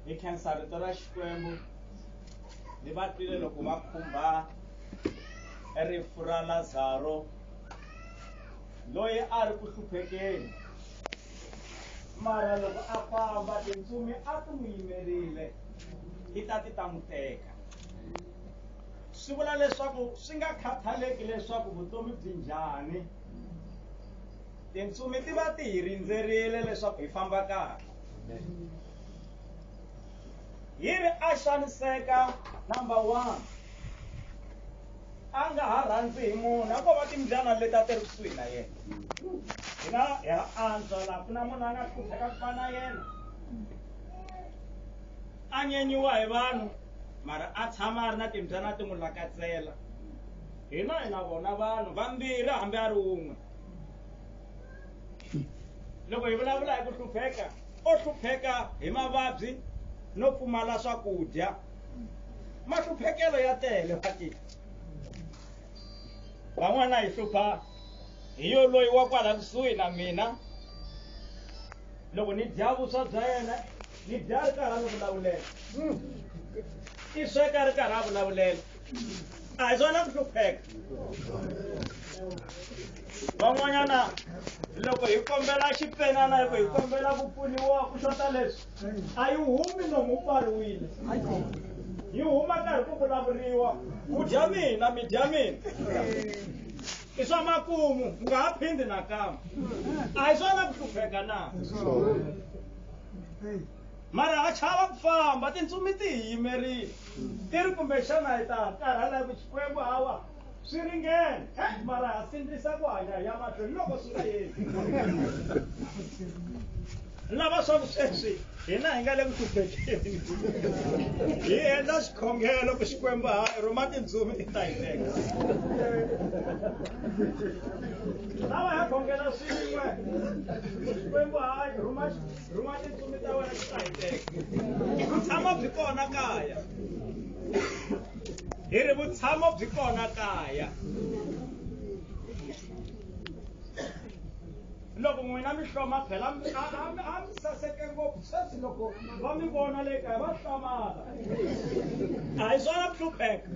Hi khensa rito ra Xikwembu ni va twile loko va khumba rifu ra Lazaro loyi a ri ku hluphekeni mara loko a famba tintsumi a ti n'wi yimerile ti ta ti ta n'wi teka swi vula leswaku swi nga khathaleki leswaku vutomi byi njhani tintsumi ti va ti hi rindzerile leswaku hi famba kahle Yi ri a xaniseka number one a nga ha rhandzi hi munhu a ko va timbyana leti a ti ri kusuhi na yena hina ha antswa laha ku na munhu a nga hlupheka ku fana na yena a nyenyiwa hi vanhu mara a tshama a ri na timbyana ti n'wi lakatsela hina hi na vona vanhu vambirhi hambi a ri wun'we Loko hi vulavula hi ku hlupheka, o hlupheka hi mavabyi no pfumala swakudya. Mahluphekelo ya tele fakile. Van'wana hi hlupha hi yo loyi wa kwala kusuhi na mina. Loko ni dya vuswa bya yena, ni dya ri karhi a ni vulavulela. I sweka ri karhi a vulavulela. A hi swona ku hlupheka. Van'wanyana loko hi kombela xipenana loko hi kombela ku pfuniwa ku xota leswi a yi humi nomu wu pfariwile yi huma karhi ku vulavuriwa ku dya mina mi dya mina i swa makumu mi nga ha phindi nakambe a hi swona ku hlupheka na mara ha chava ku famba tintsumi ti hi yimerile ti ri kumbexana hi ta karhala hi ku xikwembu hawa Swi ringene, mara ha sindzisa ku hanya hi ya mahlweni loko swi nga yeli. Lava swa ku sweswi hina hi nga le ku hluphekeni hi endla xikhongelo ku Xikwembu hayi rhuma tintsumi ti ta hi teka. Lava ya khongela swin'we ku Xikwembu hayi rhuma rhuma tintsumi ta wena ti ta hi teka. Vutshamo byi kona kaya. Hi ri vutshamo byi kona kaya. Loko n'wina mi hloma phela a mi saseke ngopfu sweswi loko va mi vona le kaya va hlamala. A hi swona ku hlupheka.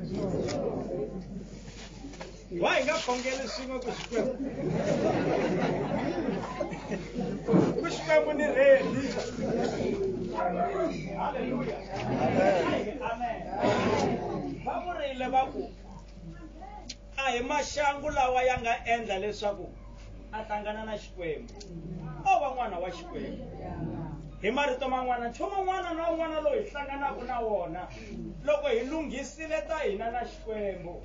Wa hi nga khongeli swin'we ku Xikwembu. Ku Xikwembu ni ready. Hallelujah. Amen. Amen. Va vurile va ku a hi maxangu lawa ya nga endla leswaku a hlangana na Xikwembu. O va n'wana wa Xikwembu. Hi marito man'wana, nchumu wun'wana na wun'wana lowu hi hlanganaka na wona loko hi lunghisile ta hina na Xikwembu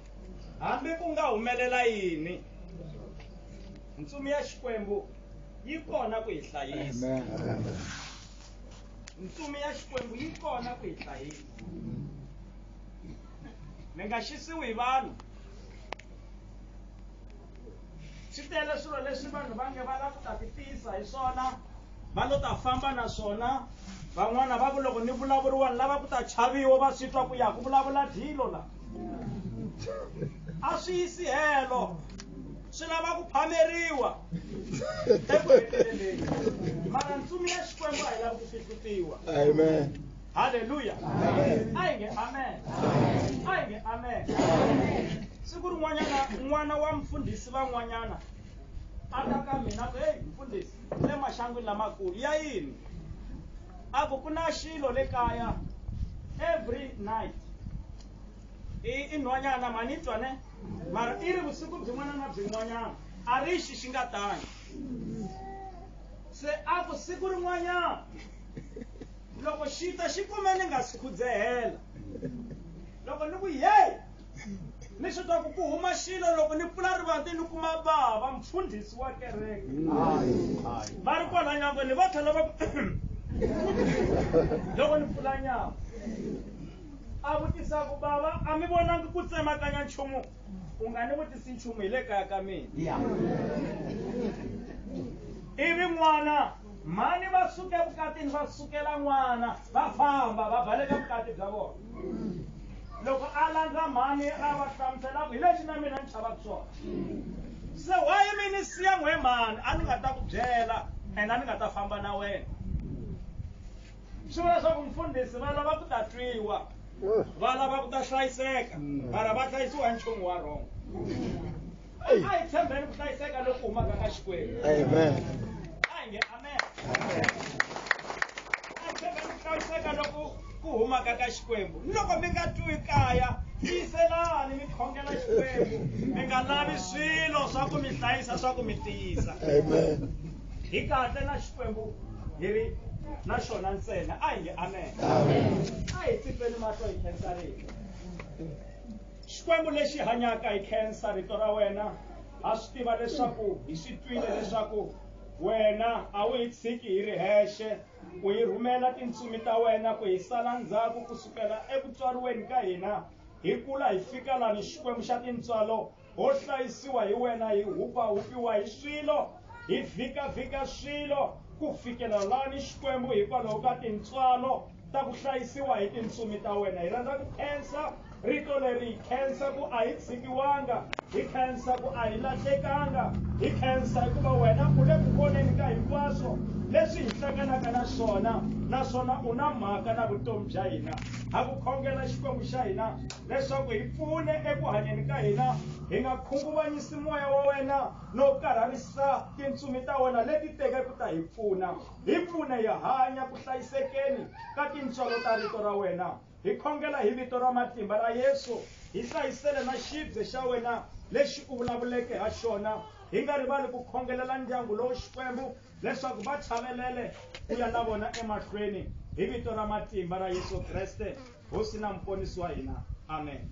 Hambi ku nga humelela yini, ntsumi ya Xikwembu yi kona ku hi hlayisa. Ntsumi ya Xikwembu yi kona ku hi hlayisa. Mi nga xisiwi hi vanhu. Swi tele swilo leswi vanhu va nge va lava ku ta ti tiyisa hi swona, va lo ta famba na swona. Van'wana va ku loko ni vulavuriwa ni lava ku ta chaviwa va swi twa ku ya ku vulavula dilo la. A swi yisi helo, swi lava ku phameriwa eku heteleleni. Mara ntsumi ya Xikwembu a yi lavi ku fihlutiwa. Amen. Haleluya. A hi nge amen. A hi nge amen. Siku rin'wanyana n'wana wa mfundhisi van'wanyana a ta ka mina ku heyi mfundhisi ni le maxangwini lamakulu ya yini a ku ku na xilo le kaya every night i i nhwanyana mhani twa ne mara i ri vusiku byin'wana na byin'wanyana a ri xi xi nga tangi se a ku siku rin'wanyana loko xi ta xi kume ni nga si khudzehela loko ni ku yeyi ni swi twa ku ku huma xilo loko ni pfula rivanti ni kuma bava mfundhisi wa kereke va ri kwala nyangweni va tlhela va ku loko ni pfula nyangwa a vutisa ku bava a mi vonangi ku tsemakanya nchumu u nga ni vutisi nchumu hi le kaya ka mina ivi n'wana mhani va suke vukatini va sukela n'wana va famba va baleka vukati bya vona loko a landza mhani a va hlamusela ku hi lexi na mina ni chavaka swona se why mi ni siya n'we mhani a ni nga ta ku byela and a ni nga ta famba na wena. Swi vula leswaku mfundhisi va lava ku ta twiwa, va lava ku ta hlayiseka, mara va hlayisiwa hi nchumu wa wrong. A hi tshembeni ku hlayiseka loku humaka ka Xikwembu. Amen. A hi nge amen. A hi tshembeni ku hlayiseka loku ku humaka ka Xikwembu. Ni loko mi nga twiwi kaya, tiyiselani mi khongela Xikwembu, mi nga lavi swilo swa ku mi hlayisa, swa ku mi tiyisa. Amen. Hi kahle na Xikwembu hi ri na xona ntsena. A hi nge amen. Amen. A hi tsipeni mahlo hi khensa rito. Xikwembu lexi hanyaka, hi khensa rito ra wena. Ha swi tiva leswaku hi swi twile leswaku wena a wu hi tshiki hi ri hexe, u hi rhumela tintsumi ta wena ku hi sala ndzhaku kusukela eku tswariweni ka hina hi kula hi fika lani. Xikwembu xa tintswalo, ho hlayisiwa hi wena, hi hupahupiwa hi swilo, hi vhikavhika swilo ku fikela lani, Xikwembu, hikwalaho ka tintswalo ta ku hlayisiwa hi tintsumi ta wena. Hi rhandza ku khensa rito leri, hi khensa ku a hi tshikiwanga, hi khensa ku a hi lahlekanga, hi khensa hikuva wena u le ku voneni ka hinkwaswo leswi hi hlanganaka na swona, naswona u na mhaka na vutomi bya hina. Ha ku khongela, Xikwembu xa hina, leswaku hi pfune eku hanyeni ka hina, hi nga khunguvanyisi moya wa wena no karharisa tintsumi ta wena leti teke ku ta hi pfuna. Hi pfune hi hanya ku hlayisekeni ka tintswalo ta rito ra wena. Hi khongela hi vito ra matimba ra Yesu, hi hlayisele na xibye xa wena lexi u vulavuleke ha xona. Hi nga rivali ku khongelela ndyangu lowu, Xikwembu, leswaku va chavelele ku ya na vona emahlweni, hi vito ra matimba ra Yesu Kreste, Hosi na Muponisi wa hina. Amen.